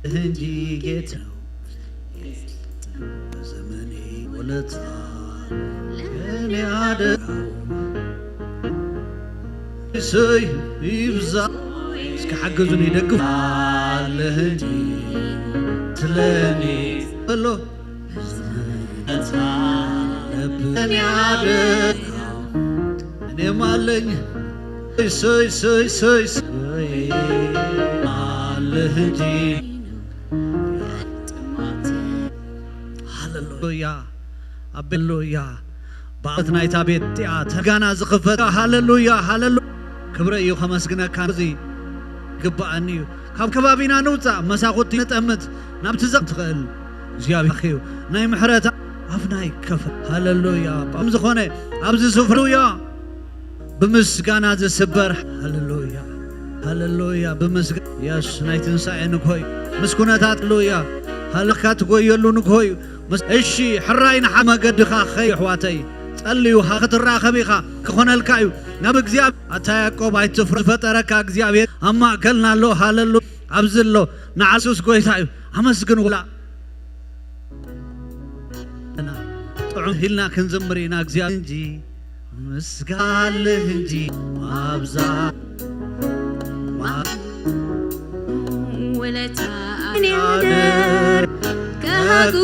እንጂ ጌታ ዘመኔ ውለታ ለእኔ አደራው እሰይ ይብዛ። እስኪ ሓግዙን ይደግፍ አለህ እንጂ ስለኔ በሎ እኔ አደራው እኔም አለኝ እሰይ እሰይ እሰይ እሰይ አለህ እንጂ ሃሌሉያ አቤሉያ በዓለት ናይታ ቤት እቲኣ ተጋና ዝኽፈት ሃሌሉያ ሃሌሉ ክብረ እዩ ከመስግነካ እዚ ግባኣኒ እዩ ካብ ከባቢና ንውፃእ መሳኹቲ ንጠምት ናብቲ ዘ ትኽእል እግዚኣብሔር እዩ ናይ ምሕረት ኣፍና ይከፈት ሃሌሉያ ም ዝኾነ ኣብዚ ስፍሩያ ብምስጋና ዝስበር ሃሌሉያ ሃሌሉያ ብምስጋ የስ ናይ ትንሳኤ ንግሆ እዩ ምስ ኩነታት ሃሌሉያ ሃለካ ትጎየሉ ንግሆ እዩ እሺ ሕራይ ንሓ መገድኻ ኸይ ኣሕዋተይ ጸልዩ ክትራኸብ ኢኻ ክኾነልካ እዩ ናብ እግዚኣብሔር ኣታ ያዕቆብ ኣይትፍር ዝፈጠረካ እግዚኣብሔር ኣብ ማእከልና ኣሎ ሃለሉ ኣብዚ ኣሎ ንዓሱስ ጎይታ እዩ ኣመስግን ውላ ጥዑም ሂልና ክንዝምር ኢና እግዚኣብሔር እንጂ ምስጋልህ እንጂ ኣብዛ ውለታ ያደር ከጉ